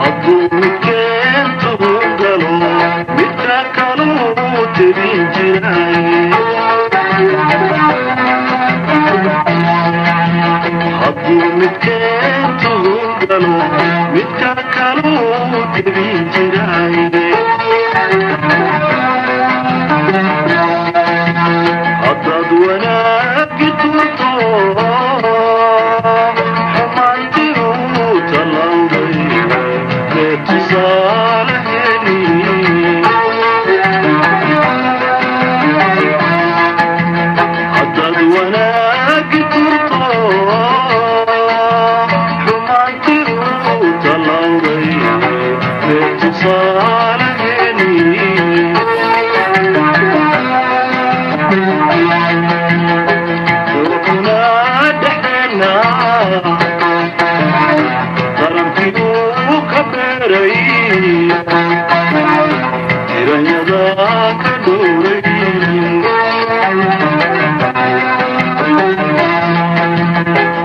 Hadduu midkeentuhu galo, midka kaluu tebin jiray. Hadduu midkeentuhu galo, midka kaluu tebin jiray. Haddaad wanaagi turto, xumaantii uu tallawday mee tusaalaheeni. Haddaad wanaagi turto, xumaantii uu tallawday mee tusaalaheeni. Kuna dhexdeenna tarankii uu ka beeray, tiranyada ka dhowray.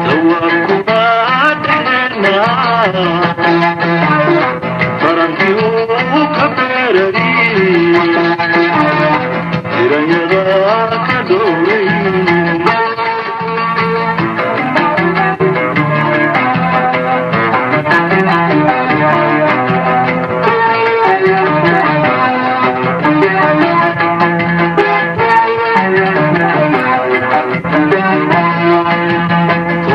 Tawaakuna dhexdeenna tarankii uu ka beeray, tiranyada ka dhowray.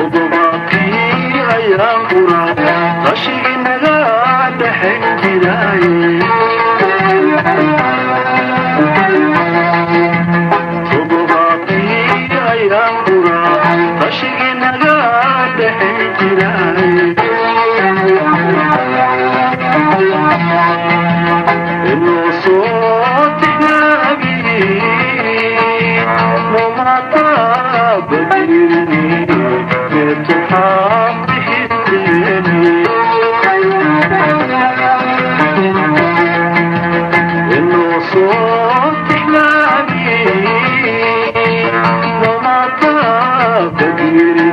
Toddobaadkii ayaan qura tashigii naga dhexayn jiray. Toddobaadkii ayaan qura tashigii naga dhexayn jiray. Inoo soo tixnaabi nomatabadirini meetuxaan bixinteeni. Inoo soo tixnaabi nomatabadirini.